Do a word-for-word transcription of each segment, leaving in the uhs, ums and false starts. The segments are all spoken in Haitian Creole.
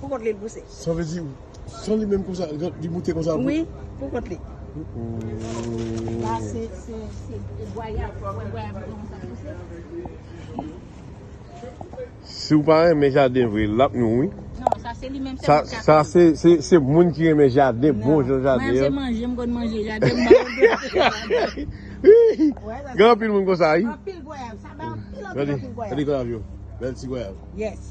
Pou kont li l pouse. Sa vle di, san li menm konsa, li moute konsa pou... Wi, pou kont li. Mm. La, se, se, se gwayav. Ou wè gwayav yo kòmanse ap pouse? Si w pa renmen jaden vre, l ap nou, wi. Non, sa se li menm, se sa, li k ap sa se, se, se moun ki renmen jaden, bon jan jaden an. Mwen, se manje, m konn manje jaden, m pa konn dwe jaden. Gen anpil moun konsa, wi. Anpil gwayav, sa bay anpil, anpil, anpil gwayav. Gade, gade gwayav yo. Bèl ti gwayav. Yes.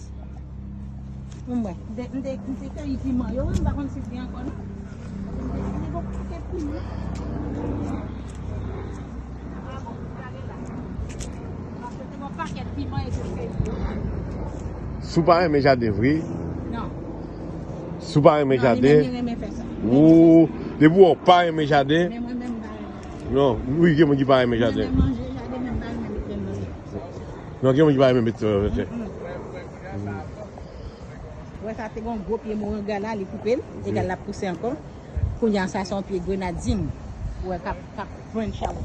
Mwen, m te, m te, m te keyi piman yo, wi, m pa konn si l gen ankò, non. M te, m te gen yon pakèt piman. Si w pa renmen jaden vre. Non. Si w pa renmen jaden. Non, li menm li renmen fè sa. Ou, depi w pa renmen jaden. Men mwen menm m pa renmen. Non, wi, gen moun ki pa renmen jaden. Mwen menm manje jaden, men m pa renmen met grenn nan tè. Non, gen moun ki pa renmen met, euh, tè. Mm-mm. Wè sa, te gen yon gwo pye moringa la, li koupe l, egal l ap pouse ankò. Kounye a sa, se yon pye grenadin. Ou wè k ap, k ap branch out.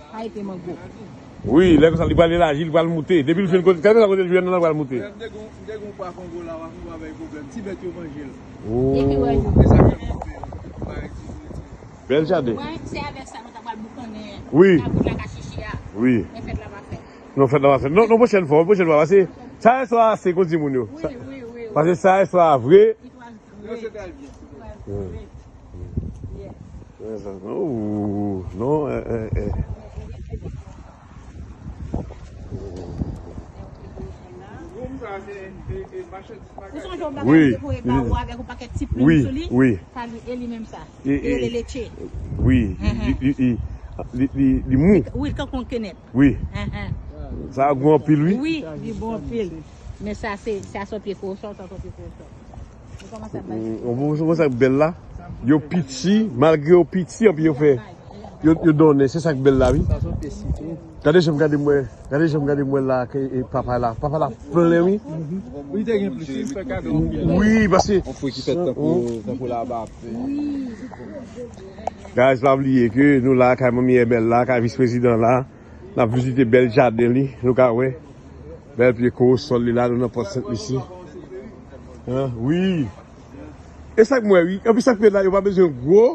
Pa ete mango. Wi, lè konsa, li pral elaji, li pral moute. Depi l jwenn kote, kèlkeswa kote l jwenn nan, l pral moute. M te gon, m te gon pwa kongo la, w ap, w ap wè pwoblèm. Ti bèt yo manje l. Oh. Epi wè yo. E sa k ap fè l. Bèl jaden. Wè, se avèk sa nou ta pral boukannen. Wi. Labout la ka chichi a. Wi. Men fèt la pa fèt. Non, fèt la pa fèt. Non, non, pwochèn fwa, pwochèn fwa. Paske sa e swa ase, kon di moun yo. Wi, wi, wi, wi. Paske sa e swa vre. It was great. It was great. Yeah. Non, non, eh, eh, eh. Ou sonje yon bagay m te voye ba ou avèk yon pakèt ti plim sou li? Wi, wi. Sa li, e li menm sa. E, e, e li leche. Wi, li, li, li, li, li, li mou. Wi, tankou yon kenèp. Wi. Sa gou anpil, wi. Wi, li bon anpil. Men sa se, sa se yon pye kowosò, sa se yon pye kowosò. Li kòmanse ap bay. Ou wè sa k bèl la? Yo piti, malgre yo piti, anpi yo fè, yo, yo donnen, se sa k bèl la, wi. Sa se yon pye sitwon. Gade jan m gade mwen, gade jan m gade mwen la, ke, e, papa la, papa la plen, wi. Wi, te gen plis, wi, fè kado anpil. Wi, paske yon fwi ki fèt tankou, tankou labapen. Guys, pa bliye ke nou la, kay manmi Ebèl la, kay vis prezidan la. N ap vizite bèl jaden li, nou ka wè. Bèl pye kowosò li la, nou nan Pòt Sent Lisi. An, wi. E sa k mwen, wi. Anpi sa k mwen la, yo pa bezwen gwo.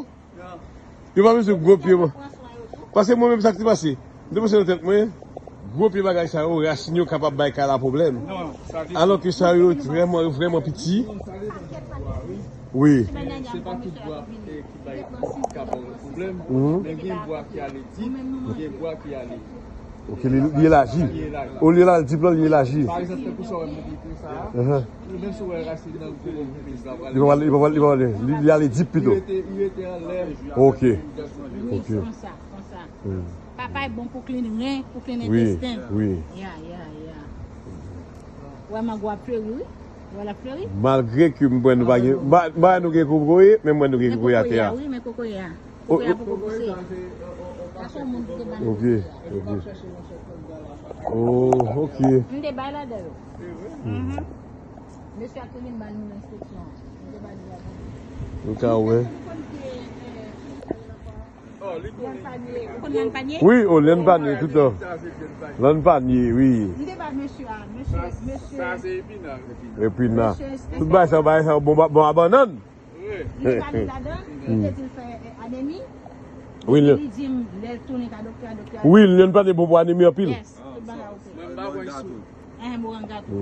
Yo pa bezwen gwo pye, mwen. Paske mwen menm sa k te pase. M te panse nan tèt mwen, gwo pye bagay sa yo, rasin yo kapab bay kay la pwoblèm. Alò ke sa yo vrèman, vrèman piti. Wi. Se pa tout bwa, eh, ki bay, ki ka ba w pwoblèm, men gen bwa ki ale dip, gen bwa ki ale. Ok, li, li elaji. Li elaji. Olye l al dip lan, li elaji. Pa egzanp, tankou sa w wè m montre sa a, menm si w wè rasin nan gwo, gwo, gwo, li pa pral, li pa pral, li pa pral, li, li ale dip pito. Li rete, li rete anlè. Ok. Ok. Konsa, konsa. Papay bon pou klin ren, pou klin entesten. Wi, wi. Ya, ya, ya. Wè mango ap fleri, wi. Wè l ap fleri. Malgre ke m wè nou pa gen, m pa, m pa wè nou gen kokoye, men m wè nou gen kokoye atè a. Wi, men kokoye a. Kokoye a poko pouse. Sa se yon moun ki te ba nou kokoye a. Ok, ok. Oh, ok. M te bay ladan yo. Mhm. Mesye a tou vin ba nou nan enspeksyon an. M te ba nou ladan. Nou ka wè. Ou konn Lyann Panye? Ou konn Lyann Panye? Wi, o, Lyann Panye, toutan. Lyann Panye, wi. M te ba mesye a, mesye, mesye. Sa, sa se epina. Epina. Tout bagay sa, bagay sa, bon, bon a bannann. Li pa li ladan, li te di l fè, eh, anemi. Wi, li di m, lè l tounen ka doktè a, doktè a. Wi, Lyann Panye bon pou anemi anpil. Yes, tout bagay oke. Mwen, m pa pran sou. Enhen, moringa tou.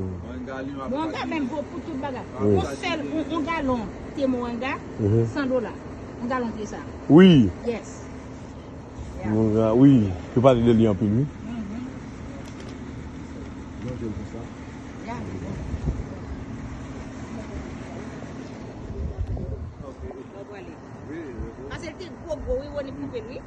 Moringa menm bon pou tout bagay. Yon sèl, yon, yon galon te moringa, san dola. Yon galon te sa. Wi. Yes. Yeah. Moringa, wi. Yo pale de li anpil, wi. Mhm. Yeah. Mwen pwale. Paske l te gwo gwo, wi, Rony koupe l, wi. M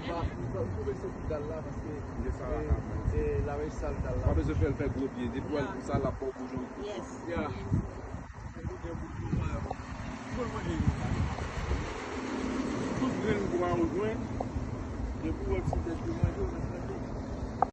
pa, m pa, m twouve se pou dal la, paske, e, e, la rech sal dal la. Pa bezwen fè l fè gwo pye, depi w wè l konsa, l ap ba w boujon. Yes. Yeah.